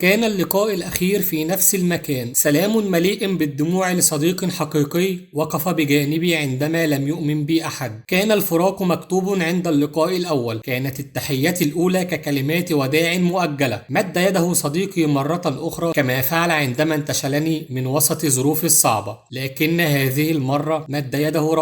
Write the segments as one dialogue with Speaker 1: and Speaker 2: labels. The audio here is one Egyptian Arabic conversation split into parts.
Speaker 1: كان اللقاء الأخير في نفس المكان، سلام مليء بالدموع لصديق حقيقي وقف بجانبي عندما لم يؤمن بي أحد. كان الفراق مكتوب عند اللقاء الأول، كانت التحية الأولى ككلمات وداع مؤجلة. مد يده صديقي مرة أخرى كما فعل عندما انتشلني من وسط ظروفي الصعبة، لكن هذه المرة مد يده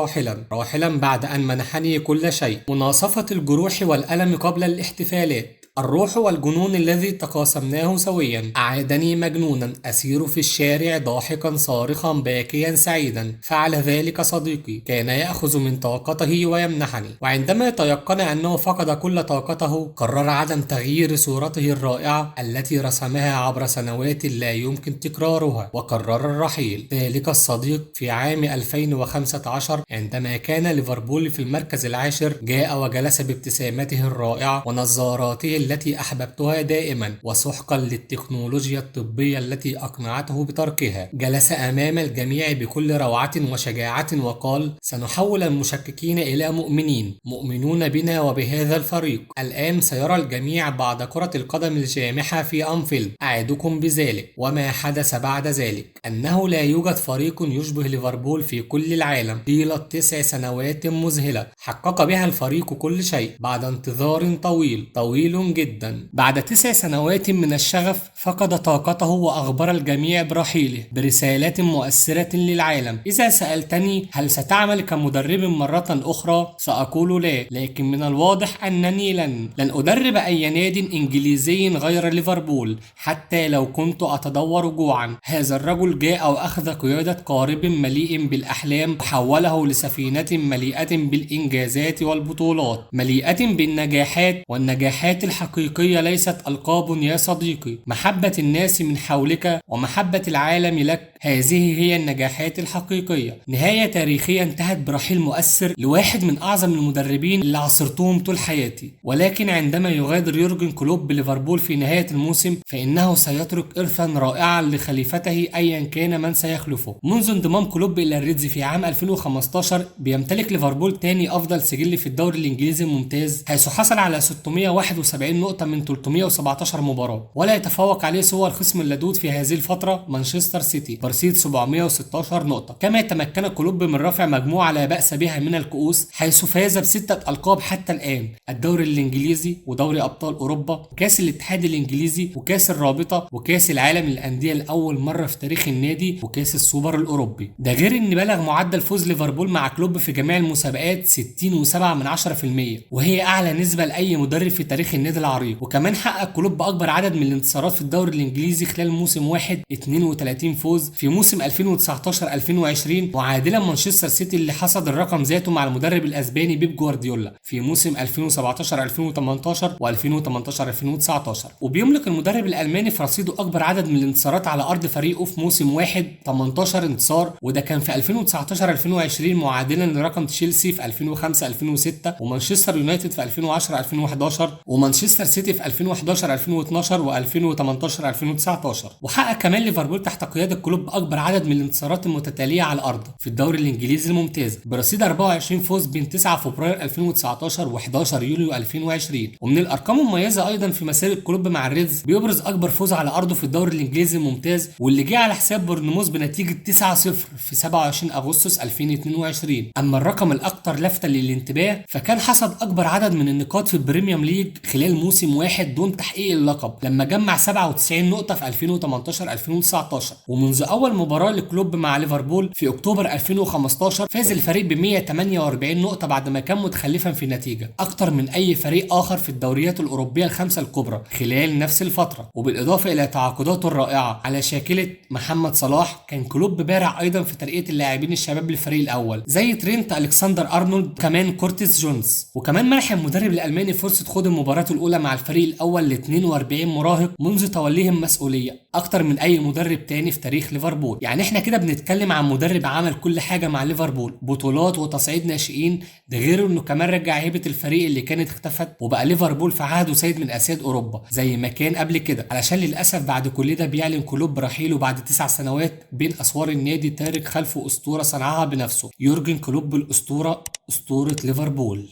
Speaker 1: راحلا بعد أن منحني كل شيء. مناصفة الجروح والألم قبل الاحتفالات، الروح والجنون الذي تقاسمناه سويا، أعادني مجنونا أسير في الشارع ضاحكا صارخا باكيا سعيدا. فعل ذلك صديقي، كان يأخذ من طاقته ويمنحني، وعندما تيقن أنه فقد كل طاقته قرر عدم تغيير صورته الرائعة التي رسمها عبر سنوات لا يمكن تكرارها، وقرر الرحيل. ذلك الصديق في عام 2015 عندما كان ليفربول في المركز العاشر جاء وجلس بابتسامته الرائعة ونظاراته التي أحببتها دائما، وسحقا للتكنولوجيا الطبية التي أقنعته بتركها. جلس أمام الجميع بكل روعة وشجاعة وقال: سنحول المشككين إلى مؤمنين، مؤمنون بنا وبهذا الفريق. الآن سيرى الجميع بعد كرة القدم الجامحة في أنفيلد، أعدكم بذلك. وما حدث بعد ذلك أنه لا يوجد فريق يشبه ليفربول في كل العالم. طيلة 9 سنوات مذهلة حقق بها الفريق كل شيء بعد انتظار طويل طويل جدا. بعد 9 سنوات من الشغف فقد طاقته وأخبر الجميع برحيله برسالات مؤثرة للعالم. إذا سألتني هل ستعمل كمدرب مرة أخرى سأقول لا، لكن من الواضح أنني لن أدرب أي ناد إنجليزي غير ليفربول حتى لو كنت أتدور جوعا. هذا الرجل جاء وأخذ قيادة قارب مليء بالأحلام وحوله لسفينة مليئة بالإنجازات والبطولات، مليئة بالنجاحات، والنجاحات الحقيقية ليست ألقاب يا صديقي. محبة الناس من حولك ومحبة العالم لك، هذه هي النجاحات الحقيقية. نهاية تاريخية انتهت برحيل مؤثر لواحد من أعظم المدربين اللي عاصرتهم طول حياتي. ولكن عندما يغادر يورجن كلوب بليفربول في نهاية الموسم فإنه سيترك إرثا رائعا لخليفته أيا كان من سيخلفه. منذ انضمام كلوب إلى الريدز في عام 2015 بيمتلك ليفربول تاني أفضل سجل في الدوري الإنجليزي الممتاز، حيث حصل على 671 نقطة من 317 مباراة، ولا يتفوق عليه سوى الخصم اللدود في هذه الفترة مانشستر سيتي برصيد 716 نقطة. كما تمكن كلوب من رفع مجموعة لا بأس بها من الكؤوس، حيث فاز ب6 ألقاب حتى الآن: الدوري الإنجليزي ودوري أبطال أوروبا، وكاس الاتحاد الإنجليزي، وكاس الرابطة، وكاس العالم للأندية لأول مرة في تاريخ النادي، وكاس السوبر الأوروبي. ده غير إن بلغ معدل فوز ليفربول مع كلوب في جميع المسابقات 60.7%، وهي أعلى نسبة لأي مدرب في تاريخ النادي العريق. وكمان حقق كلوب أكبر عدد من الانتصارات في الدوري الإنجليزي خلال موسم واحد، 32 فوز في موسم 2019-2020، معادلا مانشستر سيتي اللي حصد الرقم ذاته مع المدرب الأسباني بيب جوارديولا في موسم 2017-2018 و2018-2019. وبيملك المدرب الألماني في رصيده أكبر عدد من الانتصارات على أرض فريقه في موسم واحد، 18 انتصار، وده كان في 2019-2020، معادلا لرقم تشيلسي في 2005-2006 ومانشستر يونايتد في 2010-2011 ومانشستر سيتي في 2011-2012 و2018-2019. وحقق كمان ليفربول تحت قيادة كلوب أكبر عدد من الانتصارات المتتالية على الأرض في الدوري الإنجليزي الممتاز برصيد 24 فوز بين 9 فبراير 2019 و11 يوليو 2020. ومن الأرقام المميزة أيضا في مسيرة كلوب مع الريدز بيبرز أكبر فوز على أرضه في الدوري الإنجليزي الممتاز، واللي جه على حساب بورنموث بنتيجة 9-0 في 27 أغسطس 2022. أما الرقم الأكثر لفتا للانتباه فكان حصد أكبر عدد من النقاط في ال Premier League خلال موسم واحد دون تحقيق اللقب لما جمع 97 نقطة في 2018-2019. ومنذ أول مباراة لكلوب مع ليفربول في أكتوبر 2015 فاز الفريق ب 148 نقطة بعد ما كان متخلفا في النتيجة، أكتر من أي فريق آخر في الدوريات الأوروبية الخمسة الكبرى خلال نفس الفترة. وبالإضافة إلى تعاقداته الرائعة على شاكلة محمد صلاح، كان كلوب بارع أيضا في ترقية اللاعبين الشباب للفريق الأول زي ترينت ألكسندر أرنولد، كمان كورتيس جونز. وكمان منح المدرب الألماني فرصة خوض المباراة الأولى مع الفريق الأول ل 42 مراهق منذ توليهم مسؤولية، أكتر من أي مدرب تاني في تاريخ ليفربول. يعني احنا كده بنتكلم عن مدرب عمل كل حاجة مع ليفربول، بطولات وتصعيد ناشئين، ده غير انه كمان رجع هيبة الفريق اللي كانت اختفت، وبقى ليفربول في عهده سيد من اسياد اوروبا زي ما كان قبل كده. علشان للاسف بعد كل ده بيعلن كلوب رحيله بعد 9 سنوات بين اسوار النادي، تارك خلفه اسطورة صنعها بنفسه، يورجن كلوب الاسطورة، اسطورة ليفربول.